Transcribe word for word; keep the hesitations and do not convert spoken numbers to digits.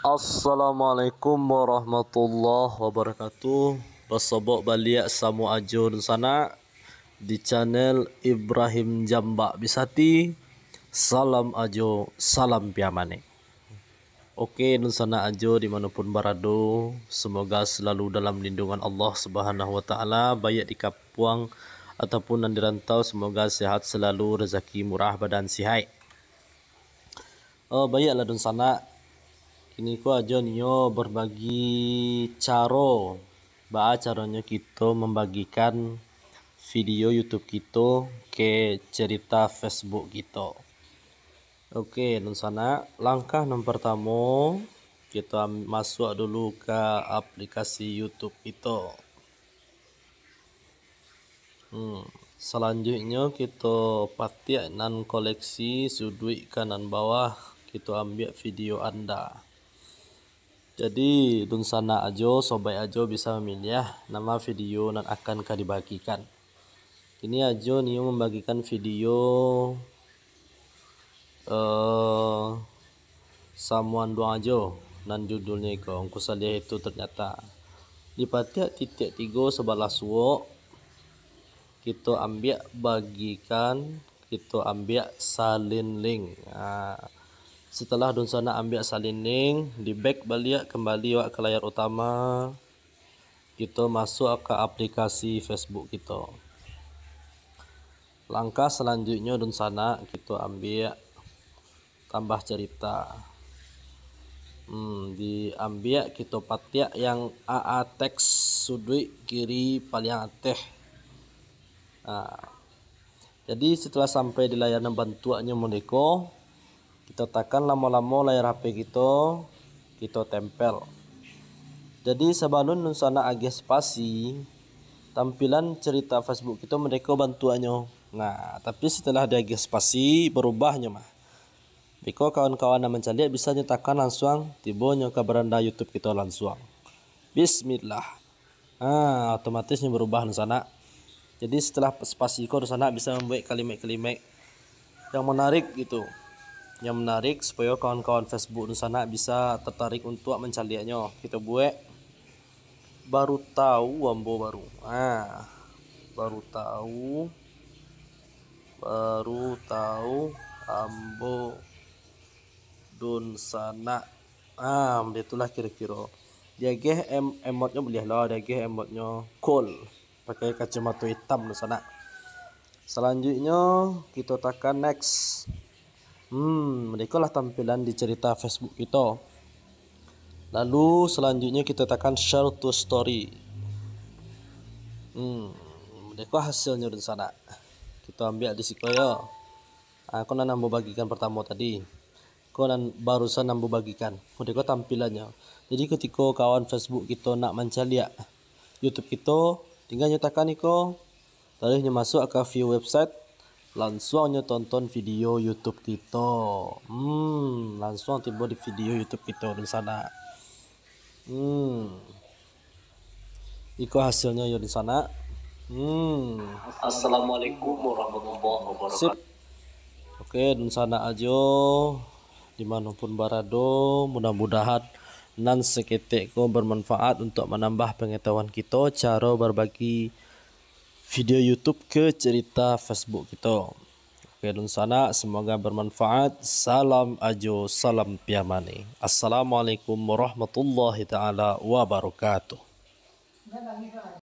Assalamualaikum warahmatullahi wabarakatuh. Basobok baliak samo ajo dunsanak di channel Ibrahim Jambak Bisati. Salam ajo, salam piamane. Oke, dunsanak ajo di mano pun barado, semoga selalu dalam lindungan Allah Subhanahu wa Ta'ala, baiak di kampuang ataupun nan di rantau, semoga sehat selalu, rezeki murah, badan sihat. Oh, baiaklah dunsanak. Kini ko ajo nio berbagi caro, baa caronyo kito mambagikan video YouTube kito ke cerita Facebook kito. Oke, dunsanak, langkah nan pertamo, kito am-, masuak dulu ka aplikasi YouTube kito. Hmm. Salanjuiknyo, kito patiak nan koleksi suduik kanan bawah, kito ambiak video anda. Jadi, dunsanak ajo, sobaik ajo bisa mamiliah nama video nan akan ka dibagikan. Kini ajo nio mambagikan video, eh, Samuan Duang Ajo, nan judulnyo iko, Ungku Saliah itu ternyata. Dipatiak titiak tigo sabalah suok, kito ambiak bagikan, kito ambiak salin link. Ha, setelah dunsanak ambiak salin link, di back baliak kembali awak ka layar utama, kito masuak ka aplikasi Facebook kito. Langkah salanjuiknyo dunsanak, kito ambiak tambah carita. Hmm, diambiak kito patiak yang A A teks suduik kiri paliang ateh. Nah, jadi setelah sampai di layar nan bantuaknyo modeko, kito takan lamo-lamo layar H P kito, kito tempel. Jadi sabalun dunsanak agiah spasi, tampilan cerita Facebook kito modeko bantuaknyo. Nah, tapi setelah diagiah spasi, barubahnyo mah. Beko kawan-kawan nan mancaliak bisa nyo takan lansuang, tibonyo ka baranda YouTube kito lansuang. Bismillah. Ha, otomatis nyo barubah dunsanak. Jadi setelah spasi ko dunsanak bisa mambuek kalimaik-kalimaik yang menarik gitu. Yang menarik supayo kawan-kawan Facebook dunsanak bisa tertarik untuak mancaliaknyo. Kito buek baru tahu ambo baru. Ha, baru tahu, baru tahu ambo dunsanak. Ah, itulah kiro-kiro. Diagih em-, emotnyo buliah lo, diagih emotnyo cool. Pakai kacamato itam dunsanak. Salanjuiknyo, kito takan next. Hmm, ikolah tampilan di cerita Facebook kito. Lalu, salanjuiknyo kito takan share to story. Hmm, iko hasilnyo dunsanak. Kito ambiak di siko yo. Ah, ko nan ambo bagikan pertamo tadi. Ko nan barusan ambo bagikan. Ko dek ko tampilannyo. Jadi, kutiko kawan Facebook kito nak mancaliak YouTube kito, tingga nyo takan iko, taruih nyo masuak ka view website, lansuang nyo tonton video YouTube kito. Hmm, lansuang tibo di video YouTube kito dunsanak. Hmm. Iko hasilnyo yo dunsanak. Hmm. Assalamualaikum warahmatullahi wabarakatuh. Sip. Oke, dunsanak ajo, di mano pun barado, mudah-mudahan nan saketek ko bermanfaat untuk manambah pangatahuan kito, caro barbagi video YouTube ke cerita Facebook kito. Oke, dunsanak, semoga bermanfaat. Salam ajo, salam piamane. Assalamualaikum warahmatullahi taala wabarakatuh.